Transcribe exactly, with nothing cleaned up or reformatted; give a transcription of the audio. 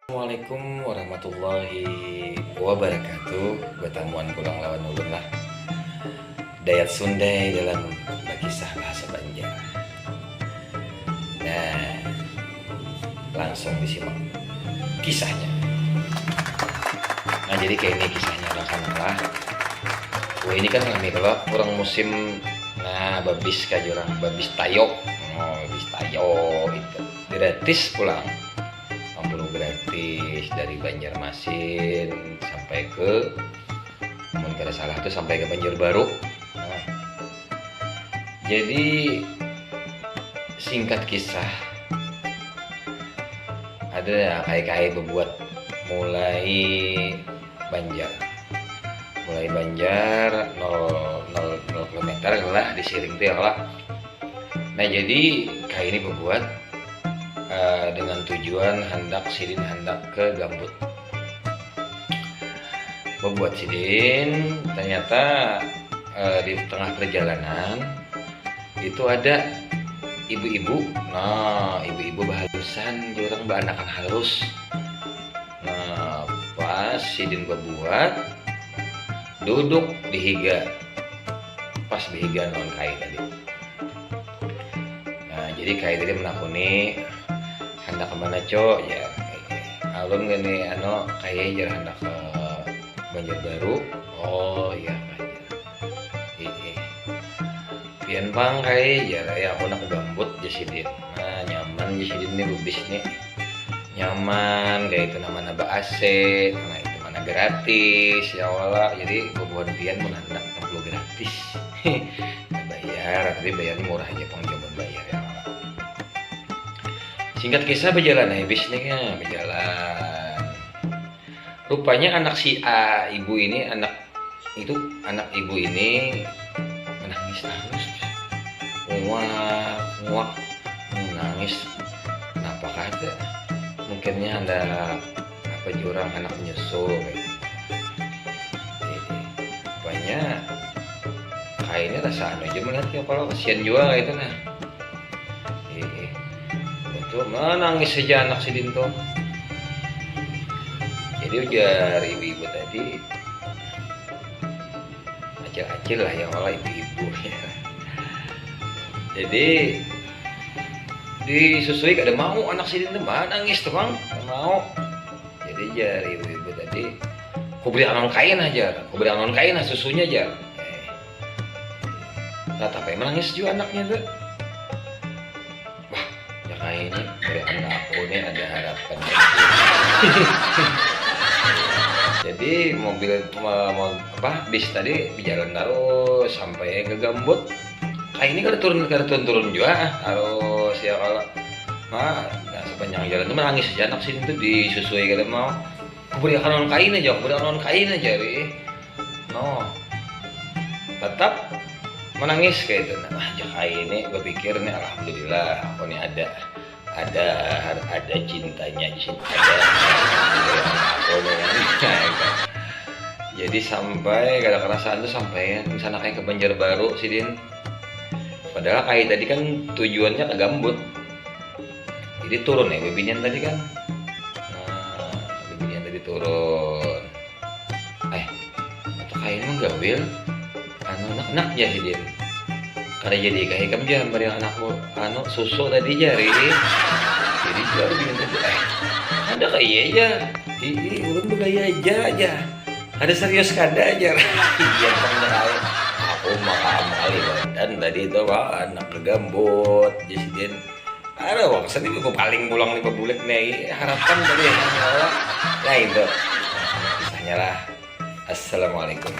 Assalamualaikum warahmatullahi wabarakatuh. Batamuan pulang lawan ulun lah, Dayat Sundai, dalam bakisah bahasa Banjar. Nah, langsung disimak kisahnya. Nah, jadi kayak ini kisahnya, rakan lah. Wah, ini kan rame kalau orang musim, nah, babis ka jurang, babis tayo. Oh, babis tayo itu gratis pulang. Ampun, gratis dari Banjarmasin sampai ke, mun kada salah tuh sampai ke Banjarbaru. Nah, jadi singkat kisah, ada ya kai-kai bebuat mulai Banjar. Mulai Banjar nol, nol, nol kilometer lah di Siring tuh ya lah. Nah, jadi kai ini bebuat, eh, dengan tujuan handak sidin handak ke Gambut. Bebuat sidin, ternyata, eh, di tengah perjalanan itu ada ibu-ibu. Nah, ibu-ibu bahalusan, jurang baanakan halus. Nah, pas sidin bebuat, duduk di higa. Pas behiga lawan kai tadi. Nah, jadi kai tadi menakuni, "Handak kemana, Cok?" jar. "Alun gini, anu, kai jar handak ke Banjarbaru." "Oh, iya, kai," jar. "Ih, ih. Pian pang, kai?" jar. "Ya, aku nak ke Gambut," jar sidin. Nah, nyaman jar sidin nih, bubis nih. Nyaman, kayak itu namanya ba A C, mana itu mana gratis, ya wala. Jadi, bubuhan pian mun handak, perlu gratis. Bayar, tapi bayar murah aja, pang jaman bayar, ya wala. Singkat kisah, berjalan ai bisnya, berjalan. Rupanya anak si A ibu ini, anak itu, anak ibu ini menangis terus. Nguak, nguak, menangis. Kenapa kata? Mungkinnya ada apa jurang anak menyusul, kayak gitu. Jadi, rupanya kayaknya rasa anu aja melihat ya, kalau kasihan juga kayak itu, nah. Ih, betul, menangis saja anak sidin tuh. Jadi ujar ibu-ibu tadi, acil-acil lah ya, malah ibu-ibu ya. Jadi disusui kada mau anak sidin tuh, menangis tuh, Bang, kada mau. Jadi jar ibu-ibu tadi, "Kuberi anon kain aja, kuberi anon kain lah susunya," jar. Eh. Nah, tapi menangis juga anaknya tuh. Wah, ya kayak ini, berikan aku nih ada harapan. Jadi mobil, mo-, mo-, apa, bis tadi berjalan terus sampai ke Gambut. Kayak ini kada turun, kada turun-turun juga, ah. Harus ya kalau, nah, nah, sepanjang jalan tuh menangis aja anak sidin tuh, disusui kada mau. "Kuberi akan lawan kain aja, kuberi akan lawan kain aja, ri." No. Tetap menangis kayak itu. Nah, aja kayak ini berpikir nih, "Alhamdulillah, aku nih ada, ada, ada cintanya di sini, ada." Aku nih. Jadi sampai kada kerasaan tuh sampai sana kayak ke Banjarbaru sidin. Padahal kayak tadi kan tujuannya ke Gambut. Jadi turun ya bibinian tadi kan. Nah, bibinian tadi turun. "Eh, atau kayak ini menggawil? Anu, nak, nak," ya sidin. "Kada jadi kayak ikam," jar, "bari anakku, anu, susu tadi," jar, ih. Jadi jar bibinian tadi, "Eh, ada kayak iya, jar." "Ih, ih, ulun begaya aja, aja. Ada serius kada, jar." Iya, bang, jar, aku maka amal ibadah tadi itu, wah, anak ke Gambut, jar sidin. Ada wang seni ku paling pulang nih, pabulik nih, harapan tadi ya, ya itu. Nah, sama kisahnya lah. Assalamualaikum.